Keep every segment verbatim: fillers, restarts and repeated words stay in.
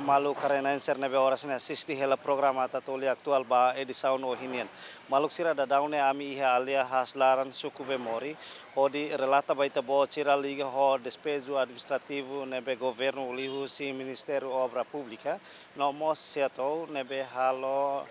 Maluk karenanser ne'ebé oras ne'e asiste hela programa Tatoli Atuál ba edisaun ohin nian. Maluk sira, daudaun ne'e ami iha aldeia Haas Laran, suku Bemori, hodi relata ba ita-boot sira liga ho despeju administrativu ne'ebé governu liuhusi Ministériu Obra Públika no mós SEATOU ne'ebé halo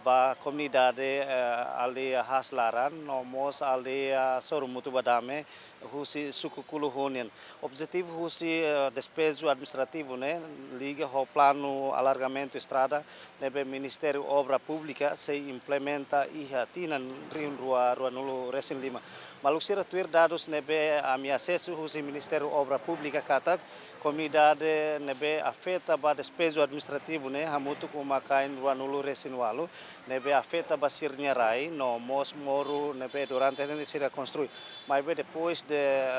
ba komunidade, eh, aldeia Haas Laran no mós aldeia Sorumutu ba Dame, husi suku Kuluhu nian. Objetivu husi, eh, despeju administrativu ne'e liga ho planu alargamentu estrada ne'ebé Ministériu Obra Públika sei implementa iha tinan rihun rua ruanulu resin lima. Maluk sira, tuir dadus ne'ebé ami asesu husi Ministériu Obra Públika katak komunidade ne'ebé afeta ba despeju administrativu ne'e hamutuk uma-kain ruanulu resin ualu ne'ebé afeta ba sira-nia rai no mós moru ne'ebé durante ne'e sira konstrui. Maibé depois de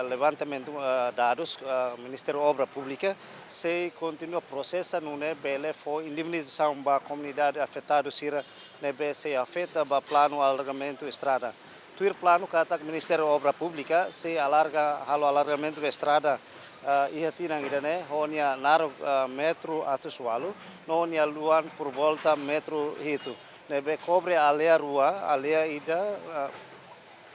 levantamentu, eh, dadus, eh, Ministériu Obra Públika sei kontinua prosesa nune'e bele fó indemnizasaun ba komunidade afetadu sira ne'ebé sei afeta ba planu alargamentu estrada. Tuir planu katak Ministériu Obra Públika sei alarga, halo alargamentu estrada, eh, iha tinan ida-ne'e ho nia naruk, eh, metru atus ualu no nia luan por volta metru hitu. Ne'ebé kobre aldeia rua, aldeia ida, eh,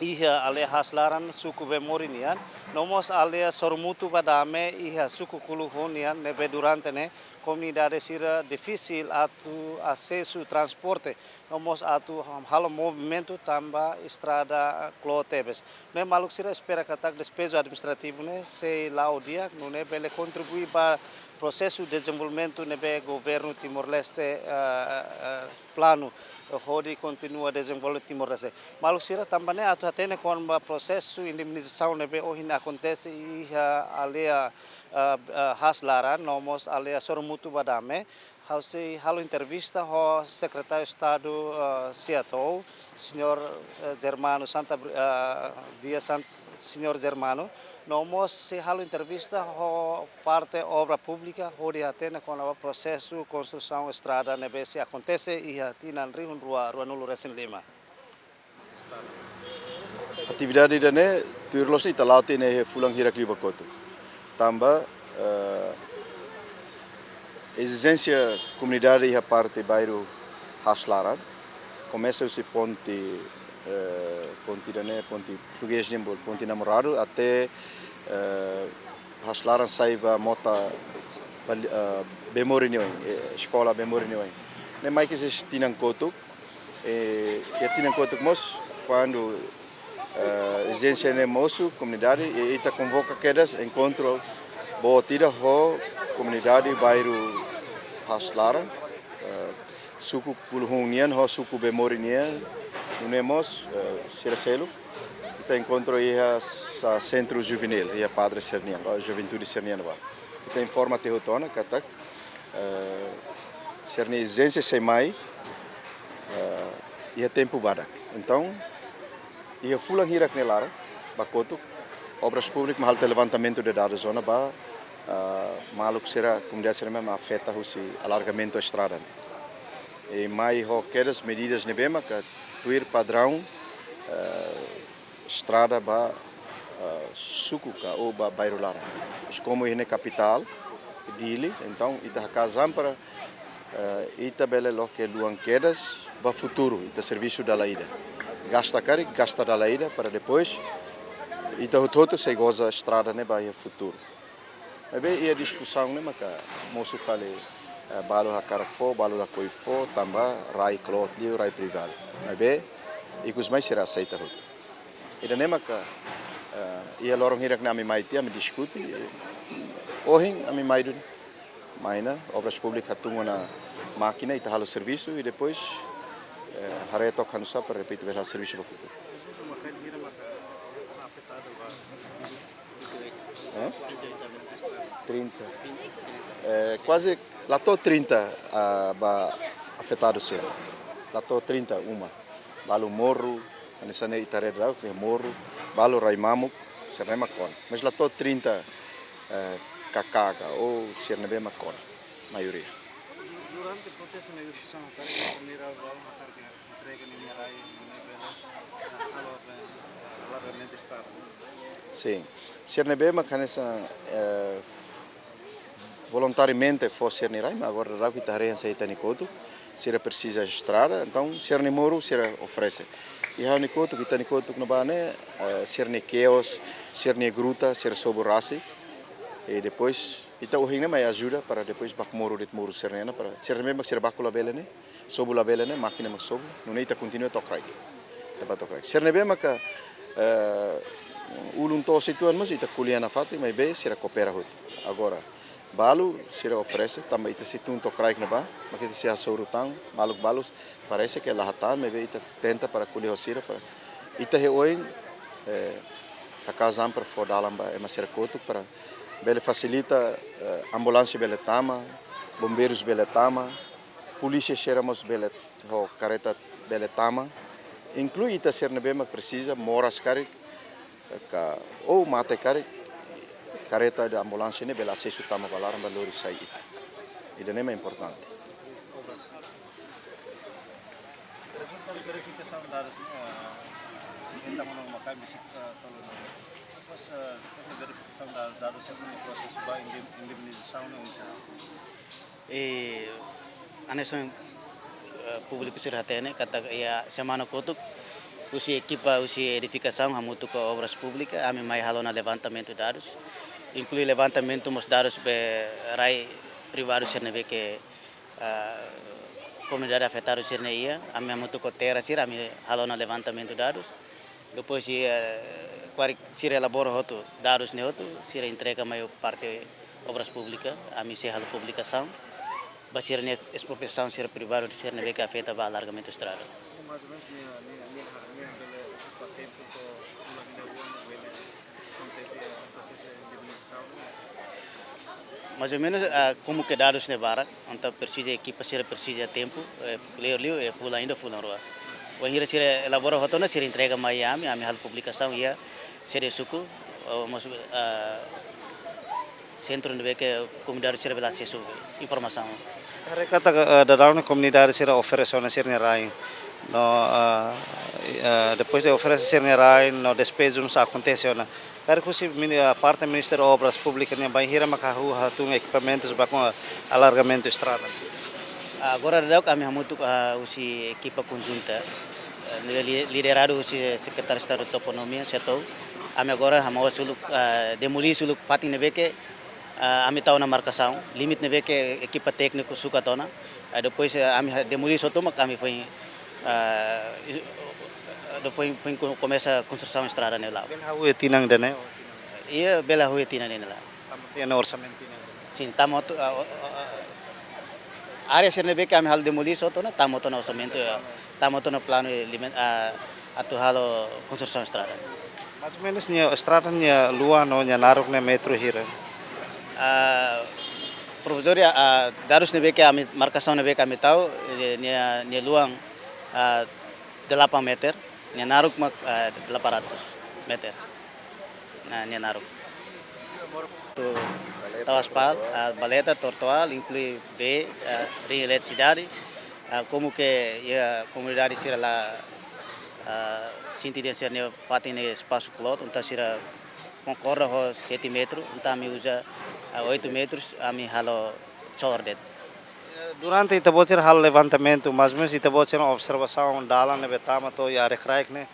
iha aldeia Haas Laran, suku Bemori nian, no mós aldeia Sorumutu ba Dame iha suku Kuluhu nian, ne'ebé durante ne'e komunidade sira difisil atu asesu transporte no mós atu halo movimentu tanba estrada kloot tebes. Ne'e maluk sira, espera katak despeju administrativu ne'e sei la'o di'ak, nune'e bele kontribui ba prosesu dezenvolvimentu ne'ebé governu Timor-Leste, eh, eh, planu, eh, hodi kontinua dezenvolve Timor-Leste. Maluk sira, tanba ne'e atu hatene kona-ba prosesu indemnizasaun ne'ebé ohin akontese iha aldeia, eh, eh, Haas Laran no mós aldeia Sorumutu ba Dame, ha'u sei halo entrevista ho Sekretáriu Estadu, eh, SEATOU, Señór, eh, Germano Santa Bri-, eh, Dias Sant-, Señór Germano, no mós sei halo entrevista ho parte Obra Públika hodi hatene kona-ba prosesu konstrusaun estrada ne'ebé sei akontese iha tinan rihun rua ruanulu resin lima. Atividade ida-ne'e tuir loos ita la'o tiha ne'e fulan hirak liubá kotuk. Tanba, eh, ezijénsia komunidade iha parte bairru Haas Laran komesa husi ponte, eh, ponte ida-ne'e, ponte portugés nian, ponte Namoradu, até, eh, Haas Laran sai ba mota, ba, eh, Bemori nia oin, eh, eskola Bemori nia oin. Ne'e mai kedas tinan kotuk, eh, iha tinan kotuk mós, kuandu, eh, ezijénsia ne'e mosu, komunidade, i ita konvoka kedas enkontru boot ida ho komunidade bairru Haas Laran, eh, suku Kuluhu nian ho suku Bemori nian, nune'e mós, eh, sira seluk, ita enkontru iha sa-, sentru juvenil, iha padre sira-nian, ba juventude sira-nian ba. Ita informa tiha hotu ona katak, eh, sira-nia ezijénsia sei mai, eh, iha tempu badak. Entaun, iha fulan hirak nia laran ba kotuk, Obras Públikas mak halo tiha levantamentu de dadus ona ba, eh, maluk sira, komunidade sira ne'ebé mak afeta husi alargamentu estrada ne'e. I mai ho kedas medidas ne'ebé maka tuir padraun, eh, estrada ba, eh, suku ka ou ba bairru laran. Mas komu iha ne'e kapitál, Dili, entaun ita hakaas an para, eh, ita bele loke luan kedas ba futuru, ita servisu dala ida. Gasta karik, gasta dala ida, para depois ita hotu-hotu sei goza estrada ne'e ba iha futuru. Maibé iha diskusaun ne'e maka mosu fali, eh, balu hakarak fó, balu lakohi fó, tanba rai kloot liu, rai privadu. Maibé ikus mai sira aseita hotu. Ida-ne'e maka, eh, iha loron hirak ne'e ami mai tiha, ami diskute, eh, ohin ami mai duni. Mai ona, Obras Públikas hatun ona mákina, ita halo servisu, i depois, eh, haree took hanusa para repente bele halo servisu ba futuru. Hã? Trinta. Eh, kuaze la to'o trinta, ah, ba afetadu sira. La to'o trinta uma. Balu moru, hanesan ne'e ita haree daudaun, ke moru, balu rai mamuk, sira-ne'e mak kona. Mas la to'o trinta, eh, K K ka ou sira ne'ebé mak kona, maioria. Durante prosesu negosiasaun, hakarak primeira vez, hakarak entrega ninia rai, ne'e bele, eh, halo, eh, alargamentu estrada. Sin. Sira ne'ebé mak hanesan, eh, voluntariamente fó sira-nia rai, mas agora daudauk ita haree hanesan ita-nia kotuk, sira presiza estrada, entaun sira-nia moru sira oferese. I ha'u-nia kotuk, ita-nia kotuk ne'ebá ne'e, eh, sira-nia kios, sira-nia gruta, sira sobu rasik. I depois ita ohin ne'e mai ajuda para depois baku moru de'it moru sira-nian, para sira ne'ebé mak sira baku labele ne'e, sobu labele ne'e, mákina mak sobu, nune'e ita kontinua to'o kraik. Ita bá to'o kraik. Sira ne'ebé maka, eh, ulun to'os uitoan mós ita ko'alia nafatin, maibé sira koopera hotu. Agora, balu sira oferese, tanba ita sei tun to'o kraik ne'ebá, maka ita sei hasoru tan, maluk balu parese ke la hatán, maibé ita tenta para ko'alia ho sira, para ita iha oin, eh, hakaas an para fó dalan ba ema sira kotuk para bele fasilita, eh, ambulánsia bele tama, bombeirus bele tama, polísia sira mós bele ho kareta bele tama, inklui ita sira ne'ebé mak presiza moras karik, ka ou mate karik, kareta de ambulánsia ne'e bele asesu tama ba laran ba lori sai ita. Ida-ne'e mak importante. Rezultadu verifikasaun dadus ne'e, eh, ita manu makai bisita tolu ne'e. Depois, eh, depois de verifikasaun da-, dadus, ita manu prosesu ba indem-, indemnizasaun ne'e oinsá? E hanesan, eh, públiku sira hatene katak iha semana kotuk, husi ekipa husi edifikasaun hamutuk ho Obras Públikas, ami mai halo ona levantamentu dadus, inklui levantamentu mós dadus be rai privadu sira ne'ebé ke, eh, komunidade afetadu sira-ne'e iha, ami hamutuk ho Terra sira, ami halo ona levantamentu dadus. Depois, eh, kuarik sira elabora hotu dadus ne'e hotu, sira entrega mai parte Obras Públikas, ami sei halo publikasaun ba sira-nia espropriasaun sira privadu sira ne'ebé ke afeta ba alargamentu estrada. Mais ou menus nia, nia, nia, nia bele tempu to'o bulan ida rua bele akontese prosesu indemnizasaun? Mais ou menus, ah, komu ke dadus ne'e barak, entaun presiza ekipa sira presiza tempu, eh, liu-liu, eh, fulan ida fulan rua. Wainhira sira elabora hotu ona sira entrega mai ami, ami halo publikasaun iha sede suku, eh, mós, ah, sentru ne'ebé ke komunidade sira bele asesu informasaun. Haree katak, eh, daudaun ne'e komunidade sira oferese ona sira-nia rain. No, eh, eh, depois de oferese sira-nia rain, no despeju mós akontese ona. Karik husi mini-, eh, parte Ministériu Obras Públikas nian bainhira maka hahú hatun ekipamentus ba alargamentu estrada? Agora daudauk ami hamutuk, ah, husi ekipa konjunta, eh, li-, lideradu husi Sekretáriu Estadu Toponímia, SEATOU. Ami agora hamoos uluk, ah, demolí uluk fatin ne'ebé ke, ah, ami tau ona markasaun, limite ne'ebé ke ekipa tékniku sukat ona. Ah, depois, ah, ami ha-, demolí hotu mak ami foin, ah, i-, depois foin ko-, komesa konstrusaun estrada ne'e la'o. Bele hahú iha tinan ida-ne'e? Iha, bele hahú iha tinan ida-ne'e la'o. Tama tiha ona orsamentu tinan ida-ne'e? Sin, tama hotu, ah, o-, o-, ah, área sira ne'ebé ke ami halo demolí hotu ona, tama hotu ona orsamentu, ah, tama hotu ona planu, eh, limen-, ah, atu halo konstrusaun estrada. Mais ou menus nia estrada nia luan no nia naruk ne'e metru hira? Ah, provizóriu, ah, dadus ne'ebé ke ami, markasaun ne'ebé ke ami tau, eh, nia, nia luan, ah, delapan meter, nia naruk mak, ah, delapan ratus meter. Nah, nia naruk. Atu tau aspal, ah, valeta, trotoar, inklui bee, ah, ring eletrisidade, ah, komu ke iha komunidade sira la, ah, sente dehan sira-nia fatin ne'e espasu kloot, entaun sira konkorda ho sete metru, entaun ami uza, ah, oito metrus, ami halo cór de'it. Durante ita-boot sira halo levantamentu, mais ou menus ita-boot sira observasaun dalan ne'ebé tama to'o iha área kraik ne'e,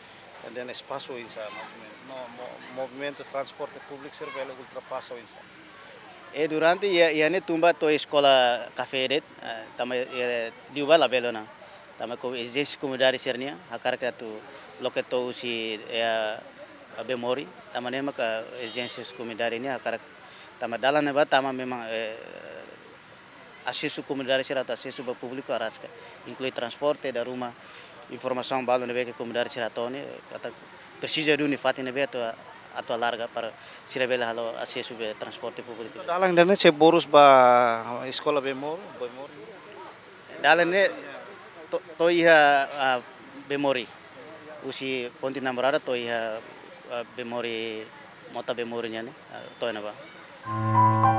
dehan espasu oinsá, mais ou menus. No, mo-, movimentu transporte públiku sira bele ultrapasa oinsá? E durante iha, iha ne'e tun ba to'o eskola kafé de'it, eh, tanba, eh, liu ba labele ona. Tanba ezijénsia komunidade sira-nian, hakarak atu loke to'o husi, eh, Bemori, tanba ne'e maka ezijénsia komunidade nian hakarak tanba dalan ne'ebá tama memang, eh, asesu komunidade sira atu asesu ba públiku araska, inklui transporte, dala ruma informasaun balu ne'ebé ke komunidade sira hato'o ne'e, katak presiza duni fatin ne'ebé atu, atu alarga para sira bele halo asesu ba transporte públiku. Dalan ida-ne'e sei borus ba eskola Bemori, Bemori? Dalan ne'e to'o, to'o iha, ah, Bemori. Husi Ponte Namorada to'o iha, ah, Bemori, mota Bemori nian ne'e, ah, to'o iha ne'ebá.